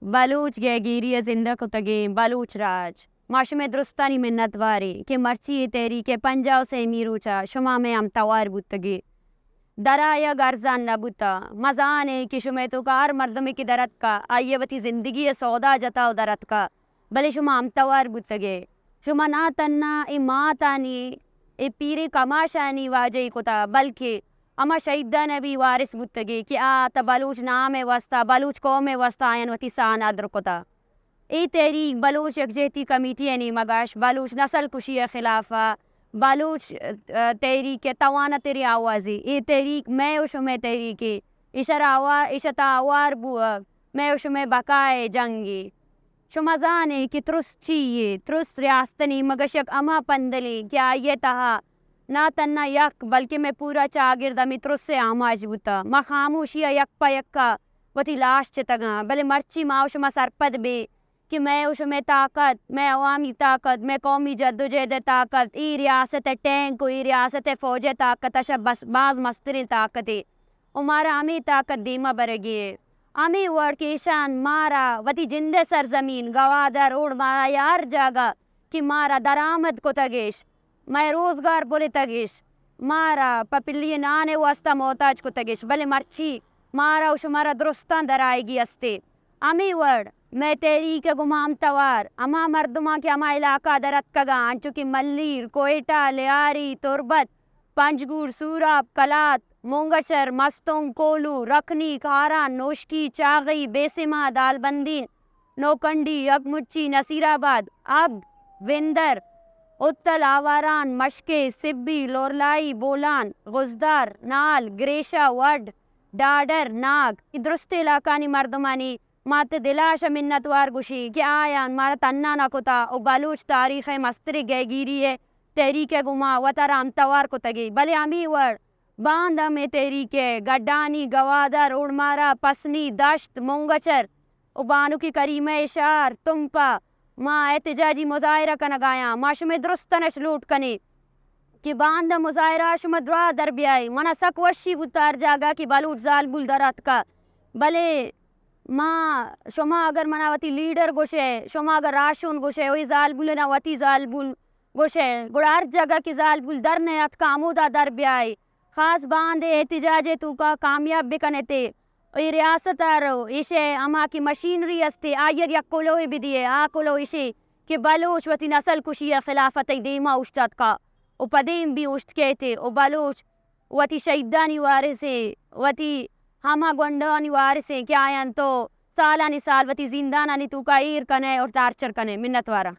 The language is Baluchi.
بلوچ گہگیری ءَ زندہ کتگیں بلوچ راج، ما شمئے درستانی منتواریں کہ مرچی اے تحریک ءِ پنجاہ ءُ سیمی روچ ءَ شما مئے ہمتوار بوتگے۔ درآیگ ارزان نہ بوتہ۔ ما زانیں کہ شمئے توکا ہر مردمے کہ در اتکہ، آئی ءَ وتی زندگی ءِ سودا جتہ ءُ در اتکہ، بلے شما ہمتوار بوتگے۔ شما نہ تھنا اے ماتانی، اے پیریں کماشانی واجہی کتہ، بلکہ ہما شہیدان ءَ بھی وارث بوتگے کہ آ تہ بلوچ نام ءِ واستہ، بلوچ قوم ءِ واستہ آیان وتی ساہ ندر کتہ۔ اے تحریک بلوچ یکجہتی کمیٹی ءِ نیمگ ءَ اش، بلوچ نسل کشی ءِ خلاف ءَ، بلوچ، ءَ، تحریک ءِ توانتریں آوازے۔ اے تحریک مئے ءُ شمئے تحریکے۔ ایشرا آوا-، ایشتا آوار بوگ مئے ءُ شمئے بقا ءِ جنگے۔ شما زانے کہ ترس چی یے؟ ترس ریاست ءِ نیمگ ءَ اش یک ہما پندلے کہ آئی ءِ تہا نہ تھنا یک، بلکہ مئے پورا چاگرد ہمے ترس ءِ آماچ بوتہ۔ ما خاموشی ءَ یک پہ یک ءَ وتی لاش چتگاں، بلے مرچی ما ءُ شما سرپد بیں کہ مئے ءُ شمئے طاقت، مئے عوامی طاقت، مئے قومی جدوجہد ءِ طاقت، اے ریاست ءِ ٹینک ءُ اے ریاست ءِ فوج ءِ طاقت ءَ شہ بس-، باز مستریں طاقتے۔ ءُ مارا ہمے طاقت دیما برگی ایں۔ ہمے وڑ کہ ایشان مارا وتی جند ءِ سرزمین گوادر، اوڑماڑہ یا ہر جاگہ کہ مارا درآمد کتگ اش، مئے روزگار پلتگ اش، مارا پہ پلی نان ءِ واستہ محتاج کتگ اش، بلے مرچی مارا ءُ شمارا درستاں درآیگی است ایں۔ ہمے وڑ مئے تحریک ءِ گوما ہمتوار ہما مردماں کہ ہما علاقہ ءَ در اتکگاں، انچو کہ ملیر، کوئٹہ، لیاری، تربت، پنجگور، سوراب، کلات، مونگچر، مستونگ، کولو، رکھنی، کھاران، نوشکی، چاغی، بیسما، دالبندین، نوکنڈی، یکمچی، نصیر آباد، اب، وندر، اتل، آواران، مشکے، سبی، لورلائی، بولان، غزدار، نال، گریشہ، وڈھ، ڈاڈر، ناگ، اے درستیں علاقہانی مردمانی ما تہ دل ءَ شہ منتوار گوشیں کہ آیان مارا تھنا نہ کتہ ءُ بلوچ تاریخ ءِ مستریں گہگیری ءِ تحریک ءِ گوما وتارا ہمتوار کتگی، بلے ہمے وڑ باندا ہمے تحریک ءِ گڈانی، گوادر، اوڑماڑہ، پسنی، دشت، مونگچر ءُ بانکی کریمہ ءِ شہر تمپ ءَ ما احتجاجی مظاہرہ کنگ ءَ آں۔ ما شمئے درستاں اش لوٹ کنیں کہ باندا مظاہرہ ءَ شما دراہ در بیائے۔ منا سک وشی بوتہ ہر جاگہ کہ بلوچ زالبول در اتکہ، بلے ما، شما اگر منا وتی لیڈر گوشئے، شما اگر راہشون گوشئے، ءُ اے زالبولنا وتی زالبول گوشئے، گڑا ہر جاگہ کہ زالبول در نہ اتکہ، ہمودا در بیائے۔ خاص باندے احتجاج ءِ توکا کامیاب بکن اتے۔ اے ریاست ءَ رو ایشی ءِ ہما کہ مشینری استے، آئی ءَ یک کلوہے بدیئے، آ کلوہ ایشی کہ بلوچ وتی نسل کشی ءِ خلاف ءَ تئی دیما اوشتاتکا ءُ پدیم بھی اوشت کیتے ءُ بلوچ وتی شہیدانی وارثیں، وتی ہما گونڈوانی وارثیں کہ آیان تو سالانی سال وتی زندانانی توکا ایر کنئے اور ٹارچر کنئے۔ منتواراں۔